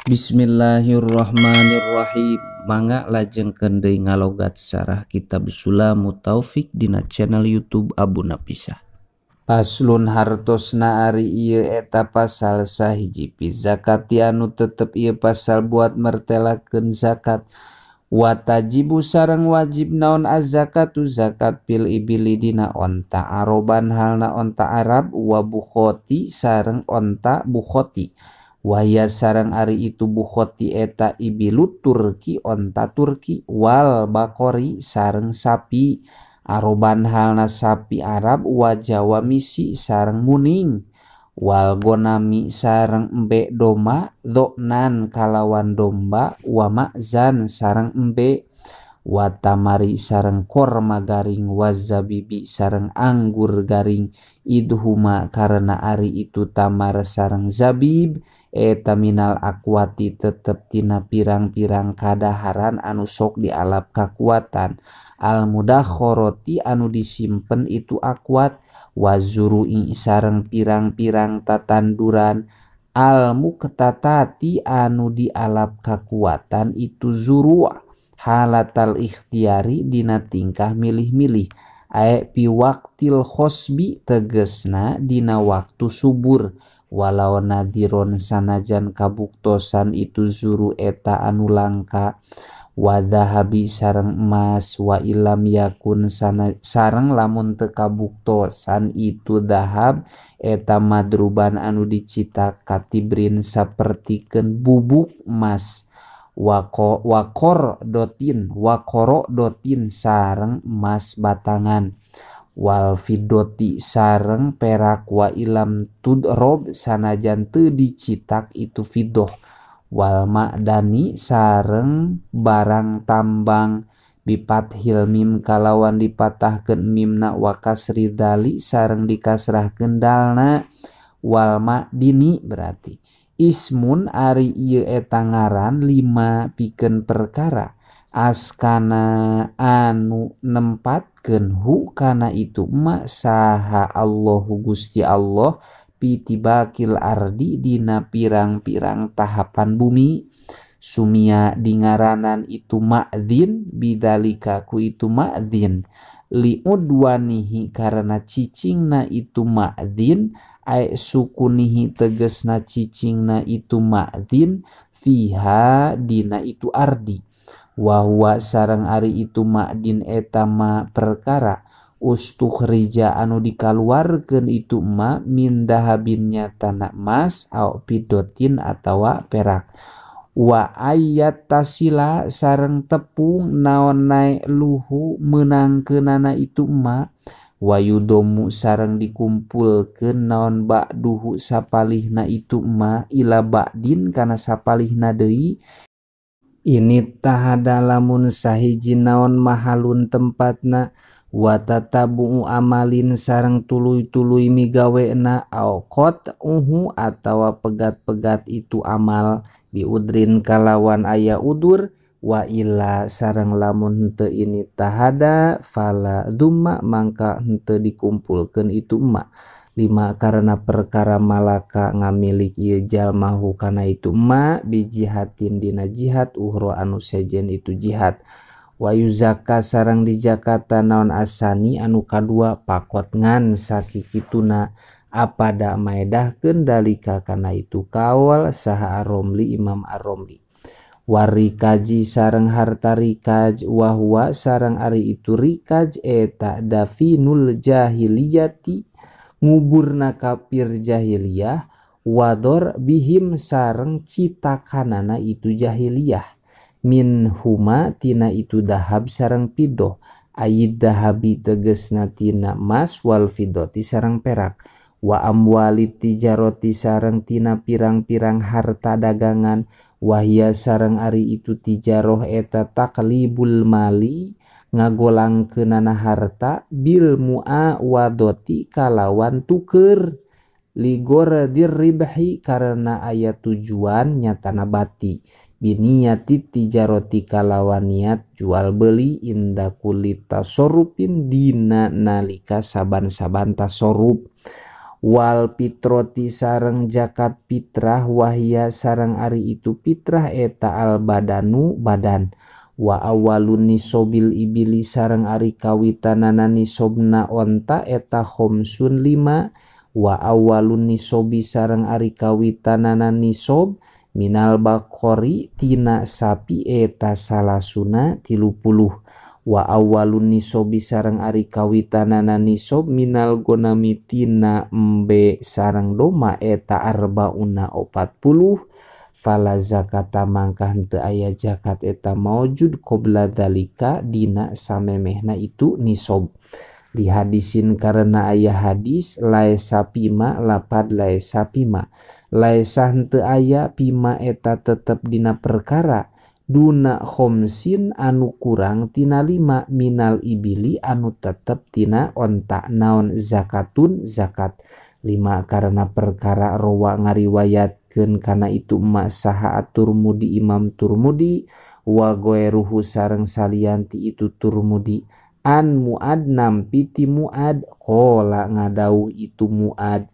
Bismillahirrahmanirrahim. Mangga lajengkeun deui ngalogat sarah kitab Sulamut Taufik dina channel YouTube Abu Napisah. Paslon hartosna ari ieu eta pasal sahiji pi zakati anu tetep ieu pasal buat mertelakeun zakat. Watajibu sareng wajib naon az-zakatu zakat pil ibili dina onta aroban halna onta Arab wa bukhoti sareng onta bukhoti. Waya sareng ari itu bukhoti eta ibilu Turki onta Turki wal bakori sareng sapi aroban halna sapi Arab wa Jawa misi sareng muning wal gonami sareng embe doma doknan kalawan domba wa makzan sareng embe wa tamari sareng korma garing wa zabibi sareng anggur garing idhuma karena ari itu tamar sareng zabib eta minal akwati tetep tina pirang-pirang kadaharan anu sok dialap kakuatan al mudakhoroti anu disimpen itu akwat wazurui sareng pirang-pirang tatanduran al muktatati anu dialap kakuatan itu zuru' halatal ikhtiari dina tingkah milih-milih ae pi waktil khosbi tegesna dina waktu subur walau nadiron sanajan kabuktosan itu zuru eta anu langka wadhahabi sareng emas wa ilam yakun sareng lamun teu kabuktosan itu dahab eta madruban anu dicitak katibrin sapertikeun bubuk emas wakor dotin wakoro dotin sareng emas batangan wal fidoti sareng perak wa ilam tudrob sanajan teu dicitak itu fidoh wal ma'dani sareng barang tambang bipathil mim kalawan dipatahkeun mimna wa kasri dali sareng dikasrahkeun dalna wal ma'dini berarti ismun ari ieu eta ngaran lima pikeun perkara askana anu nempatkeun hu kana itu ma saha Allahu Gusti Allah pitibakil ardi dina pirang-pirang tahapan bumi sumia dingaranan itu ma'din bidalika ku itu ma'din liudwanihi karena cicingna itu ma'din ae sukunihi tegesna cicingna itu ma'din fiha dina itu ardi wahwa sareng ari itu ma'din eta ma perkara ustukhrija anu dikaluarkeun itu ma min dahabinnya tanah emas au pidotin atawa perak wa ayat tasila sareng tepung naon nae luhu meunangkeunana itu ma wayudomu sareng dikumpulkeun naon ba'duhu sapalihna itu ma ila ba'din kana sapalihna deui ini tahada lamun sahiji naon mahalun tempatna wa tatabu amalin sareng tuluy-tuluy migawena au qat'uhu atawa pegat-pegat itu amal biudrin kalawan aya udur wa illa sareng lamun henteu ini tahada fala dumma mangka henteu dikumpulkeun itu emak lima karena perkara malaka ngamilik ieu jalma hu kana itu emak bijihatin dina jihad uhro anu sejen itu jihad wa yuzaka sareng di Jakarta naon asani anu kadua pakot ngan sakikituna apada maedahkeun dalika kana itu kawal saha Ar-Romli Imam Ar-Romli warikaji sareng harta rikaj wahwa sareng ari itu rikaj eta dafinul jahiliyati nguburna kafir jahiliyah wador bihim sareng citakanana itu jahiliyah min huma tina itu dahab sareng pidoh ayid dahabi tegesna tina mas wal fidoti sareng perak wa amwali tijaroti sareng tina pirang-pirang harta dagangan wahya sareng ari itu tijaroh eta taklibul mali ngagolangkeunana harta bil muawadoti kalawan tuker ligor diribhi karena aya tujuan nyatana bati biniyati tijaroti kalawan niat jual beli inda kulli tasorrufin dina nalika saban-saban tasorruf Wal fitroti sareng zakat fitrah wahia sareng ari itu fitrah eta al badanu badan. Wa awalun nisobil ibili sareng ari kawitanana nisobna onta eta khomsun 5. Wa awalun nisobi sareng ari kawitanana nisob minal baqori tina sapi eta salasuna 30. Wa awalun nisobi sareng ari kawitanana nisob minal gonami tina embe sareng doma eta arbauna 40. Fala zakata mangka henteu aya zakat eta maujud qabla dzalika dina samemehna itu nisob. Di hadisin karena aya hadis laesa pima lapad laesa pima laesa henteu aya pima eta tetep dina perkara duna khomsin anu kurang tina 5 minal ibili anu tetep tina onta naon zakatun zakat. 5 karena perkara rowa ngariwayatkeun kana itu emak saha Turmudi Imam Turmudi wa goeruhu sareng salianti itu Turmudi an Muad nampi ti Muad qala ngadauh itu Muad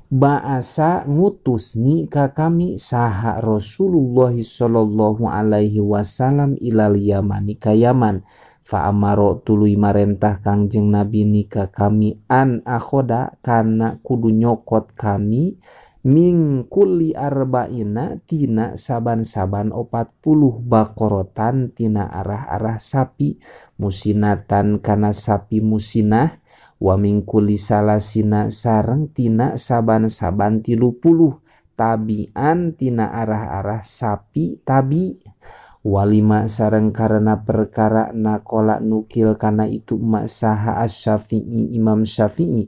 baasa ngutus ni ka kami saha Rasulullah sallallahu alaihi wasallam ilal Yamani ka Yaman fa amaro tuluy marentah Kangjeng Nabi ni ka kami an akhoda kana kudu nyokot kami ming kulli arba'ina tina saban-saban 40 bakorotan tina arah-arah sapi musinatan kana sapi musinah wa min kulli salasina sareng tina saban-saban 30 tabian tina arah-arah sapi tabi. Walima sareng karena perkara nakola nukil kana itu emak saha Asy-Syafi'i Imam Syafi'i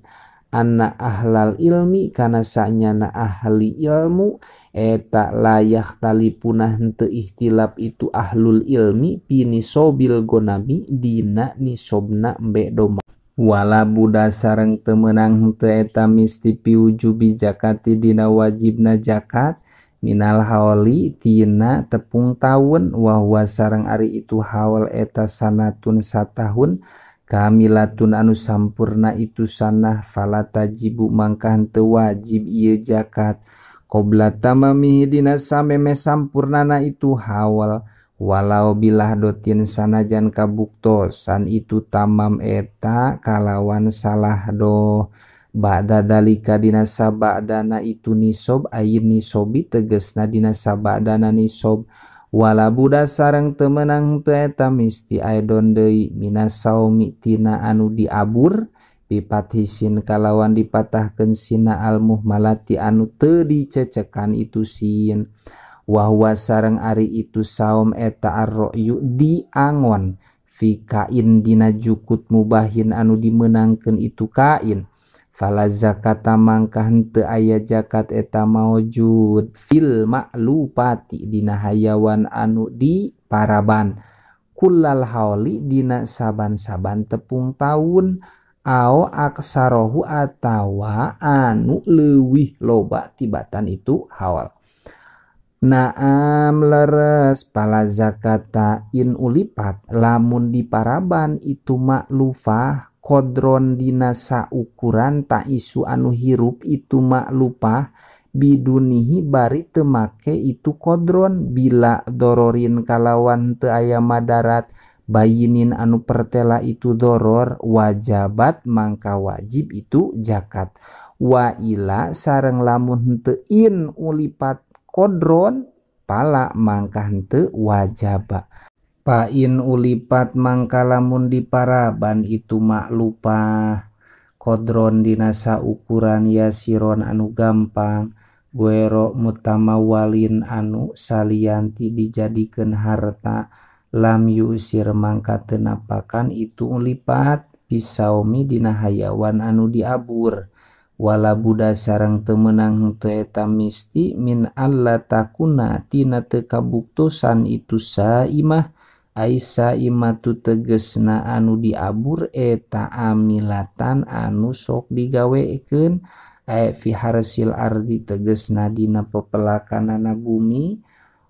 anna ahlal ilmi kana sanyana ahli ilmu eta layak talipunah henteu ihtilaf itu ahlul ilmi pinisobil gonami dina nisobna embe doma. Wala buda sareng teu meunang henteu eta misti piwujubi zakati dina wajibna zakat minal haoli tina tepung taun wa huwa sareng ari itu haol eta sanatun satahun kamilatun anu sampurna itu sanah fala tajibu mangka henteu wajib ieu zakat qabla tamamihi dina sameme sampurnana itu haol walau bilah dotin sanajan kabuktosan itu tamam eta kalawan salah do ba'da dalika dina sabadana itu nisob ayin nisobi tegesna dina sabadana nisob wala buda sareng teu meunang teu eta misti aidon deui minas saumi tina anu diabur bipathisin kalawan dipatahkeun sina al muhmalati anu teu dicecekan itu sin wahwa sareng ari itu saum eta arro'yu diangon fi kain dina jukut mubahin anu dimenangkeun itu kain fala zakata mangka henteu aya zakat eta maujud fil ma'lupati dina hayawan anu di paraban kullal haoli dina saban-saban tepung taun ao aksarohu atawa anu leuwih loba tibatan itu haol. Naam leres pala zakata in ulipat lamun diparaban itu maklufah kodron dina saukuran tak isu anu hirup itu maklupah bidunihi bari teu make itu kodron bila dororin kalawan teu aya madarat bayinin anu pertela itu doror wajabat mangka wajib itu zakat wa ila sareng lamun henteu in ulipat kodron pala mangka henteu wajaba. Pain ulipat mangka lamun diparaban itu maklupah kodron dina saukuran yasiron anu gampang guero mutamawalin anu salianti dijadikeun harta lam yusir mangka teu napakan itu ulipat pisaumi dina hayawan anu diabur wala buda sareng teu meunang henteu eta misti min alla takuna tina teu kabuktosan itu saimah ai saimatu tegesna anu diabur eta amilatan anu sok digawekeun ai fi harsil ardi tegesna dina pepelakanana bumi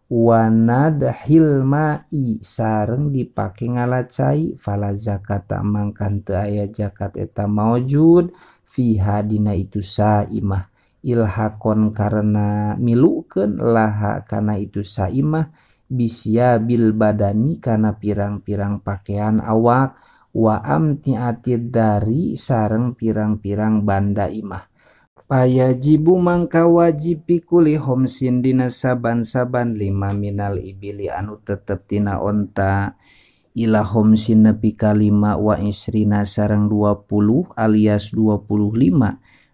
Wanadhil ma'i sareng dipake ngalacai fala zakata mangkan teu aya zakat eta maujud fiha dina itu saimah ilhakon karena milukeun laha kana itu saimah bisya bil badani kana pirang-pirang pakaian awak wa amtiatid dari sareng pirang-pirang banda imah. Payajibu mangka wajib pikuli homsin dina saban-saban lima minal ibili anu tetep tina onta ila homsin nepi ka 5 wa isrina sareng 20 alias 25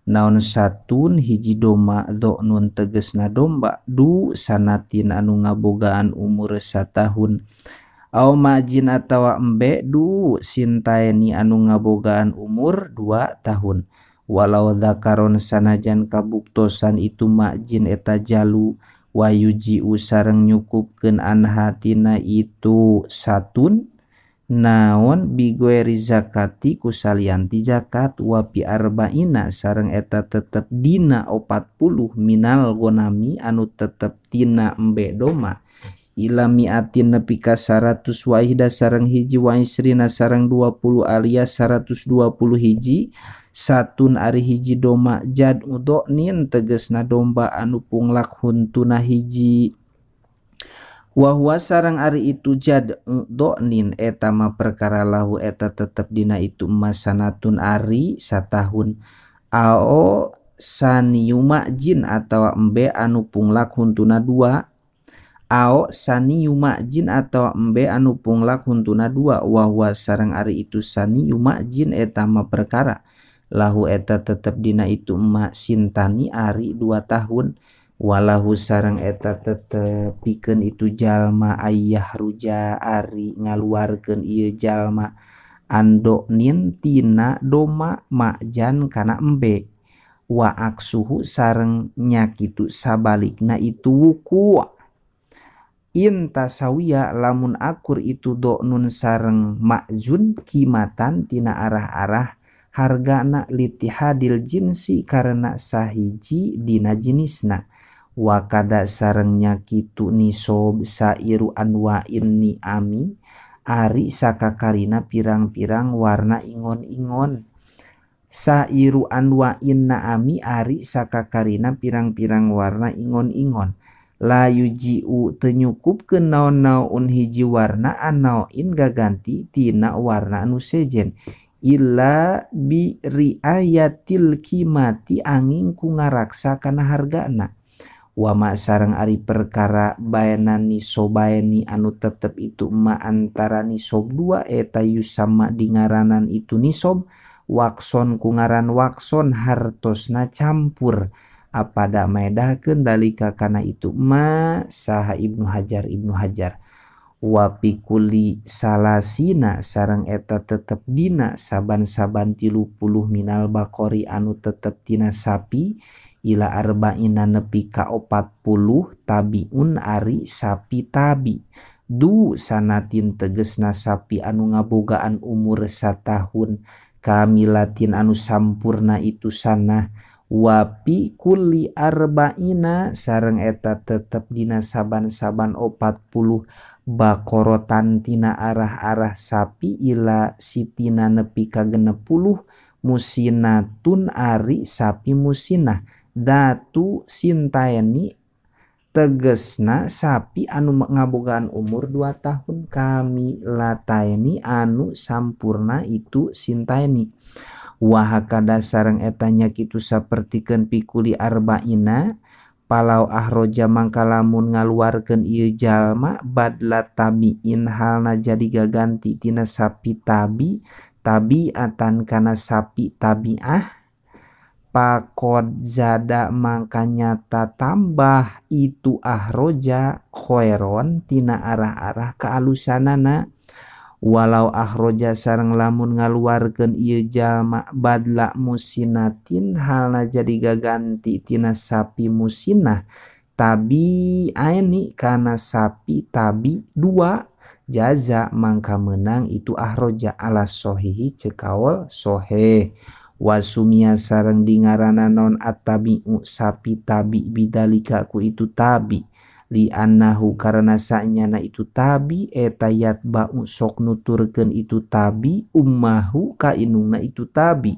naon satun hiji doma do'nun tegesna domba du sanatin anu ngabogaan umur satahun au majin atawa embe du sintaeni anu ngabogaan umur 2 tahun. Walau dzakaron sanajan kabuktosan itu makjin eta jalu wayujiu sareng nyukupkeun anha tina itu satun naon bigoeri zakati kusalianti zakat wa bi arba'ina sareng eta tetep dina 40 minal gonami anu tetep tina embe doma ila mi'atin nepi ka 100 wahida sareng hiji wa isrina sareng 20 alias 120 hiji satun ari hiji doma jad udoknin tegesna domba anu punglak huntuna hiji wahwa sareng ari itu jad udoknin eta ma perkara lahu eta tetep dina itu emas sanatun ari satahun ao saniyuma jin atawa embe anu punglak huntuna 2 ao saniyuma jin atawa embe anu punglak huntuna 2 wahwa sareng ari itu saniyuma jin eta ma perkara lahu eta tetep dina itu emak sintani ari 2 tahun walahu sareng eta tetep pikeun itu jalma ayah ruja ari ngaluarkeun ieu jalma andoknin tina doma makjan kana embe wa aksuhu sareng nya kitu sabalikna itu wuku intasawiya lamun akur itu doknun sareng makjun kimatan tina arah-arah hargana litihadil jinsi karena sahiji dina jenisna wakada sarengnya kitu nisob sairu anwa'in ni'ami ari sakakarina pirang-pirang warna ingon-ingon sairu anwa'in na'ami ari sakakarina pirang-pirang warna ingon-ingon la yuji'u teu nyukupkeun naon-naon hiji warna anaoin gaganti tina warna anu sejen illa bi riayatil kimati angin ku ngaraksa kana hargana wama sareng ari perkara baenan nisobaeni anu tetep itu ma antara nisob 2 eta yusama dingaranan itu nisob wakson ku ngaran wakson hartosna campur apada maedahkeun dalika kana itu ma saha Ibnu Hajar Ibnu Hajar wapikuli salasina sareng eta tetep dina saban-saban 30 minal bakori anu tetep tina sapi ila arba'ina nepi ka 40 tabiun ari sapi tabi du sanatin tegesna sapi anu ngabogaan umur satahun kamilatin anu sampurna itu sanah wapi kulli arba'ina sareng eta tetep dina saban-saban 40 bakorotan tina arah-arah sapi ila sitina nepi ka 60 musinatun ari sapi musinah datu sintaeni tegesna sapi anu ngabogaan umur 2 tahun kami lataeni anu sampurna itu sintaeni wahakada sareng etanya kitu sapertikeun pikuli arba'ina palau ahroja mangka lamun ngaluarkeun ieu jalma badla tabiin halna jadi gaganti tina sapi tabi tabiatan kana sapi tabiah pakod zada mangka nyata tambah itu ahroja khoeron tina arah-arah kaalusanana walau ahroja sareng lamun ngaluarkeun ieu jalma badla musinatin halna jadi gaganti tina sapi musinah tabi aini kana sapi tabi 2 jaza mangka menang itu ahroja ala sohihi cekaol soheh wasumia sareng dingarana non atabiu sapi tabi bidalika ku itu tabi Li annahu karena sanyana itu tabi eta yatba'u sok nuturkeun itu tabi ummahu ka indungna itu tabi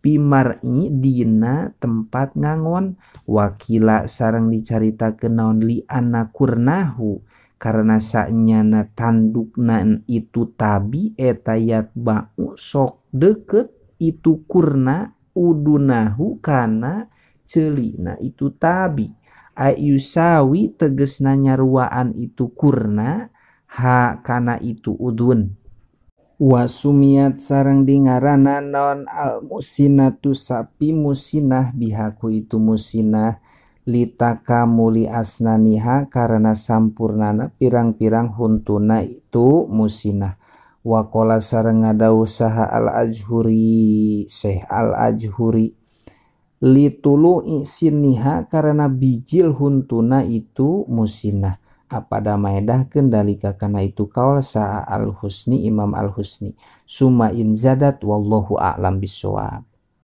pimar'i dina tempat ngangon wakila sareng dicaritakeun naon li anna kurnahu karena sanyana tandukna itu tabi eta yatba'u sok deket itu kurna udunahu kana ceulina itu tabi ayusawi tegesna nyaruaan itu kurna ha kana itu udun. Wasumiat sareng dingarana naon al musinatu sapi musinah bihaku itu musinah litakamuli asnaniha karena sampurnana pirang-pirang huntuna itu musinah. Waqala sareng ngadawuh saha al ajhuri Syekh al ajhuri litulu isiniha karena bijil huntuna itu musinah. Apada maedahkeun dalika kana itu kaul sa'a al-husni Imam al-Husni summa in zadat wallahu a'lam bissawab.